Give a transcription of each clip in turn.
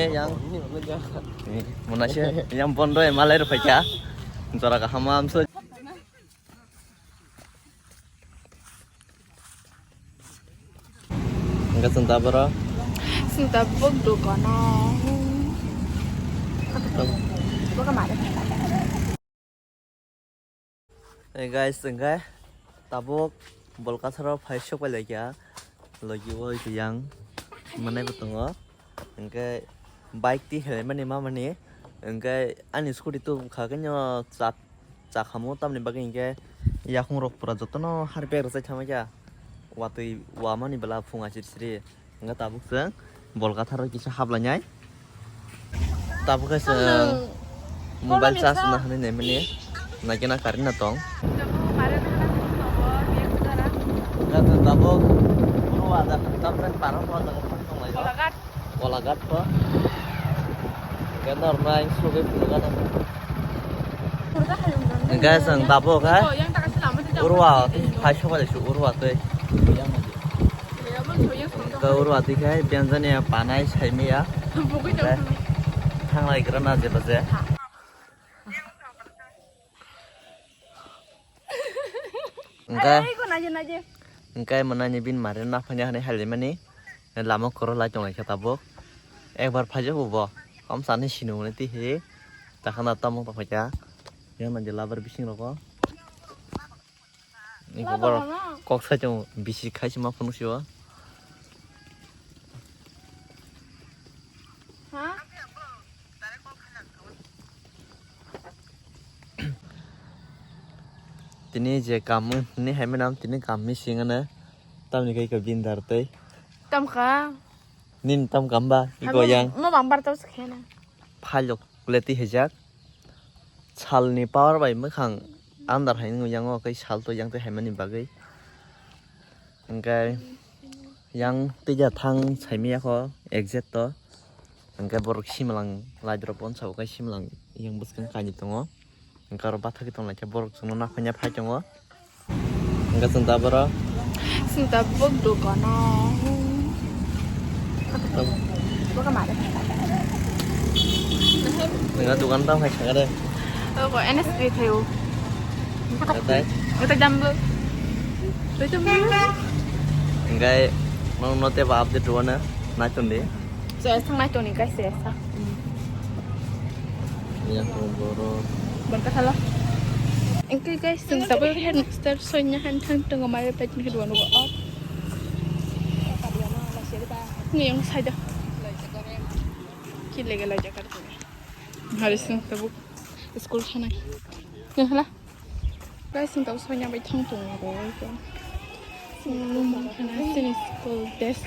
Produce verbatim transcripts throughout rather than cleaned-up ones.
Yang. Muna se yang bondo malai rw phaikha. Jora kaham amso. Hingke chwng taboro. Chwng tabuk dukano. Buka mare. Hey guys, hingke tabuk Bolkatharo phai sok pai laikha. Logi o yang manai bo tongo. Hingke bike ti helai mani mamani. Hingke ani scooty tu kha khe nw chak Chakhamu tamni bagwi hinkhe yakhungrok pura jotono harpek rwchai thangma khe watwi wamani bwla phung achir siri. Hinkhe tabuk chwng Bolkatharo kisa haplainai. Tabuk khe chwng mobile charge rwna hinwi naimani naikhe na karwi na tong. Hinkhe chwng tabuk oro wajaga tamni parok wajaga tonglaio. Kolaghat ko. Hingke norma ang sugwi phunukgana. Hingke chwng tabuk khe urwa tei phai sobai su urwa tei. Hingke urwa tei khe benjani panai saimaya. Hingke thanglai gra na jeba je. Hingke, hingke mwnani bini mare naphanya hwnwi halimmani lama koro lai tonglaikha tabuk. Ekbar phaijago bo, kamsa hinwi sini hwnwi twihi. Takhana tamo tongphaikha. Yang nang je labar bising rogo. Iko borok kok sai tongo, bisi khai se ma phunuk se o. Tini je kam ni hai mwnam tini kam ni sing ano tamni kai ka bindar tei. Tamkha. Nin tam kam ba iko yang. Mo bang bar tau se khena. Phalok leti hejak. Salni power bai mwkhang andar hai wngwi yango, khe sal to yang tei haimani bagwi. Hwnkhe yang tija thang saimiyakho exit to. Hwnkhe borok simlang laidrop on sabo khe simlang yang bwskang kainwi tongo. Hwnkhe aro bathakhe tonglaikhe borok chwngno naphanya phai tongo. Hwnkhe chwng taboro. Chwng tabuk dukano. Buka mare. Nang dukan tamo hai sakare. Obo N S P thayo. Tei? Ito jambo. Ito jambo. Hwnkhe nong no tebo update rwna naitongdi. Saya sang naitongni guys, saya sang. Yang borok. Berkat salah. Engke guys, chwng tabuk headmaster soinya han thang tongo mare pet ni kedua nugo off. Ni yang saja. Ki lege la jakar tu. Hari chwng tabuk school thanai. Ni hala. Guys, chwng tabuk soinya bai thang tongo. Chwng khana chini school dress.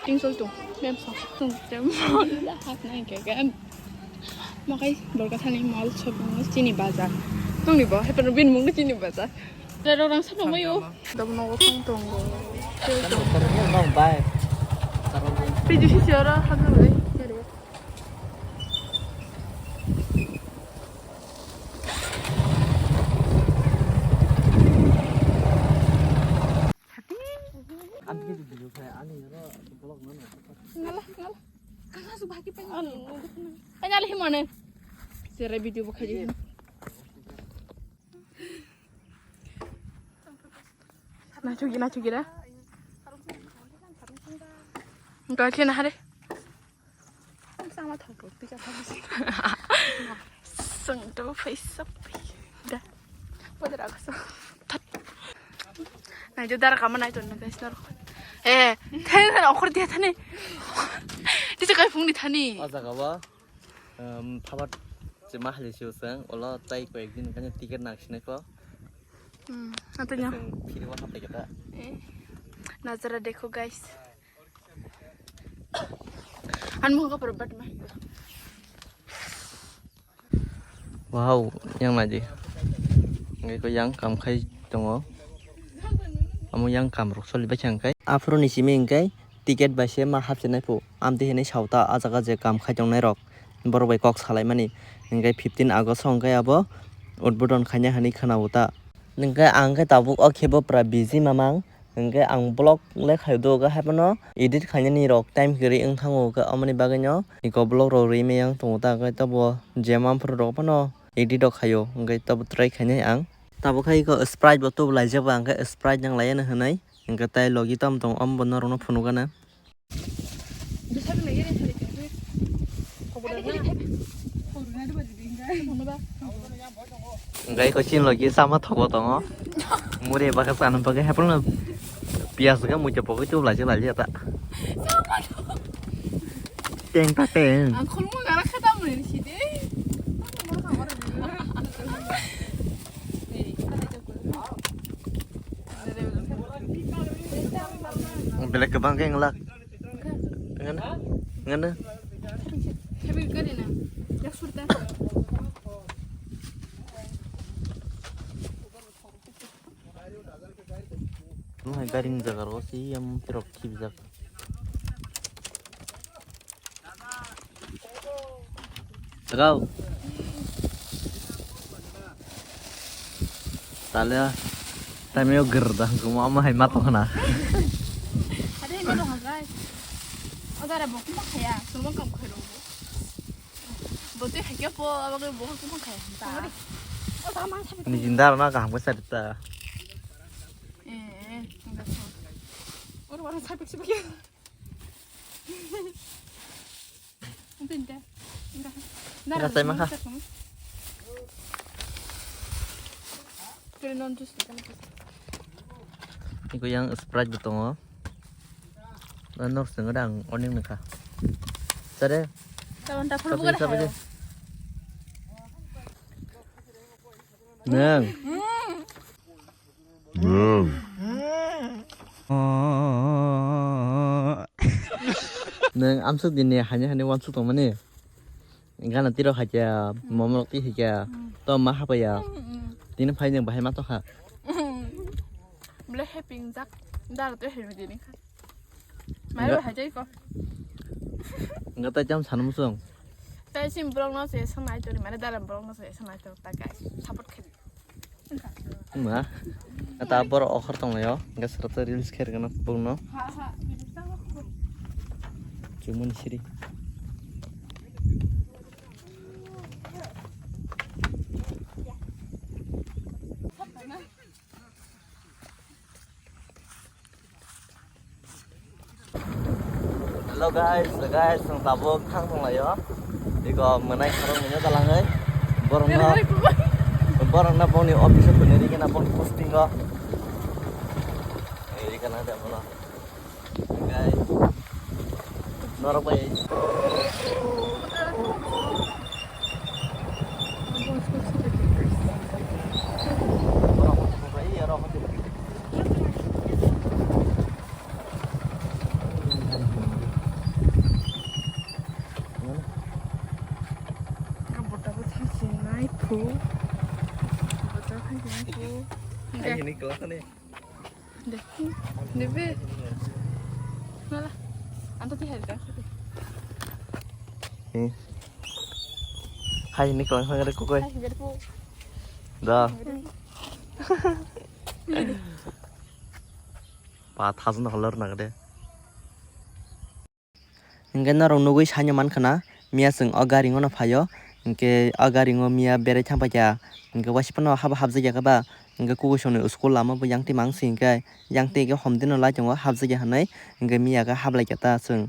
Tinsol tu, mem sa, tung tem, la hak nai ke kan. Makai Bolkathani mall shopping mall chini bazar. Tungni bo, hepan bin mung chini bazar. Rero rang sa nongoi o. Dam nogo phang tongo. Bye. Piji si ora hak nai. Ngala, ngala. Ngala su bhagi pen. Ngala himane. Sere video bo khaji. Nachugi, nachugi ra. Ga khe na hare. Sama thok thok twi cha thok. Sung to face up. Da. Pada raksa. Nai jo dara kama nai ton guys nor. Eh, thai thai okhor dia thani. Tisa kai phungni thani. O jaga ba. Em, phabat je ma hali siu sang, olo tai koyek din kanya ticket nang sinai ko. Hmm, nanti nya. Sang phiri wa hapai kata. Eh. Nazara dekho guys. An mo ka pura bat ma. Wow, yang naji. Ngai ko yang kam khai tongo. Amo yang kam rok soli bai chang kai. Afro ni simi engkai ticket bai se ma hapse nai phu. Amtwi hinwi sauta ah jaga je kam khai tongnai rok borok bai kok salaimani. Hinkhe fifteen August o hinkhe abo udbodon khaina hinwi khwnao ta. Hinkhe ang khe tabuk o khe bo pura busy mamang. Hwnkhe ang vlog le khaio do, hwnkhe haiphano edit khainani rok time kwrwi wng thango, hwnkhe aboni bagwino iko vlog rok rwi maya wng tongo ta, hwnkhe tabo jemam phuru rok phano edit rok khaio, hwnkhe tabo try khainai ang. Tabuk khe iko Sprite bo tubu laijak ba, hwnkhe Sprite nang laiyano hwnwi, hwnkhe tai logi tamo tongo, omo bo norokno phunukgana. Hwnkhe iko chini logi sama thogo tongo. Muri baka sana bagwi haiphano piyas ga muicha pogwi tubu laijak laijak ta. Teng ta teng. Ang khulumung gara khe tamni sidi. Belek kwbang khe wng lak. Ngana? Ngana? Nung hai gari ni jaga ro si yang tirok khibjak. Tagaw. Tale, tame o ger da, guma ama hai mato khana. Ada yang mato khana, guys. O dara bok ma khaya, semua kam khaya dong. Bote hai kya po, abang bok ma khaya. Ta. O ta ma sabi. Ni jindar na kaham ka sarita. Eh, eh, enggak. Orang-orang sabi sabi. Enggak, enggak. Enggak. Enggak, saya makan. Kiri non jus, enggak, enggak. Iko yang Sprite bo tongo. Norok sengkhe ang order nukha. Sare. Tabon ta phuru bugara hayo. Nang. Nwng amsuk dini hani hani wansuk tongmani. Gana tiro haikhe, momo rok twi haikhe, to ma hapaiya. Tini phai nwng bahai ma tokha. Bwle happy wngjak. Dara twi happy dini kha. Mare bahai jai ko. Nga tai jam sanu musung. Tai sim borok no se sanai tori mare dara borok no se sanai tori ta guys. Support khe. Ma, ta borok okhor tonglaio, hwnkhe srwtwk reels khe rwgwno bongno. Chumani siri. Hello guys, so guys, nwng tabuk thang tonglaio. Iko mwnai khorok nino dalangwi. Borokno, borokno boni office o tonwi rikhe na boni posting o. Rikhe na de bono. Guys, norok bai. Bota bo thang si nai phu. Bota thang si nai phu. Hai hini kela khani. De. De be. Nala. Anto ti hai da. Hai hini kela khani kukoi. Hai hini kela. Da. Pa thajna halor na de. Hwnkhe norok nugwi saino mankha na, miya chwng o gari o no phaio, hwnkhe o gari o miya berai thang paikha, hwnkhe waisa phano habo hapjakya khe ba, hwnkhe kukuisongni school lama bo yang twi mansing khe, yang twi khe hom dino lai tongo hapjakya hinwi, hwnkhe miya khe haplaikha ta chwng.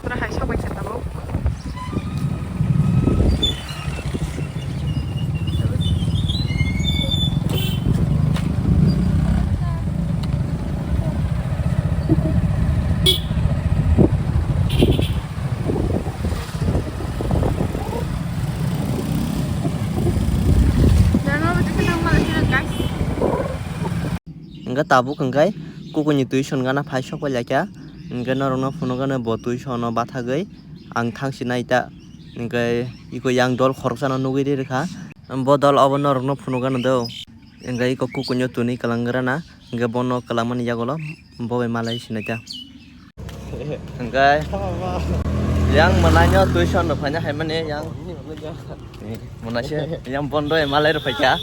Pura hai sok bai se tabuk. Hwnkhe tabuk hwnkhe kukuini twi songana phai sok pai laikha. Hingke norokno phunukgano bo twi sono bathagwi ang thangsi naita. Hingke iko yang dol khoroksano nugwi ri rwkha. Bo dol obo norokno phunukgano do. Hingke iko kukunyo tuni kwlanggrana. Hingke bono kwlangmani yagulo bo bai malai sinaita. Hingke yang mwnaino twi sono phaina haimani yang. Mwnase yang bondo malai rwphaikha.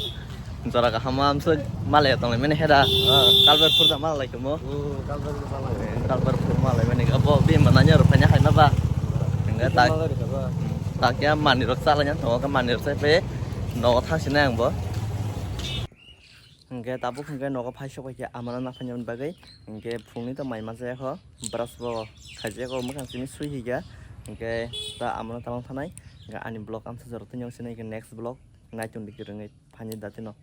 Jora kaham amsuk malai tonglaimani heda. Ah. Kalbar phurda malai tomo. Hmm, kalbar phurda malai. Kalbar phur malaimani abo bini mwnanya rwphaina haima ba. Hingke tak. Malai rwkha ba. Takya manwirok chalaina tongo, khe manwirok chaipai nogo thangsinai ang bo. Hingke tabuk hingke nogo phai sokphaikha amano naphaina bagwi. Hingke phungni to mai manjayakho. Brush bo khaijayakho, mwkhang simi sui hikha. Hingke ta amano talong thanai. Hingke ani vlog amsa jora tini sinai hingke next vlog. Naitongdi kwrwngwi phaini datino.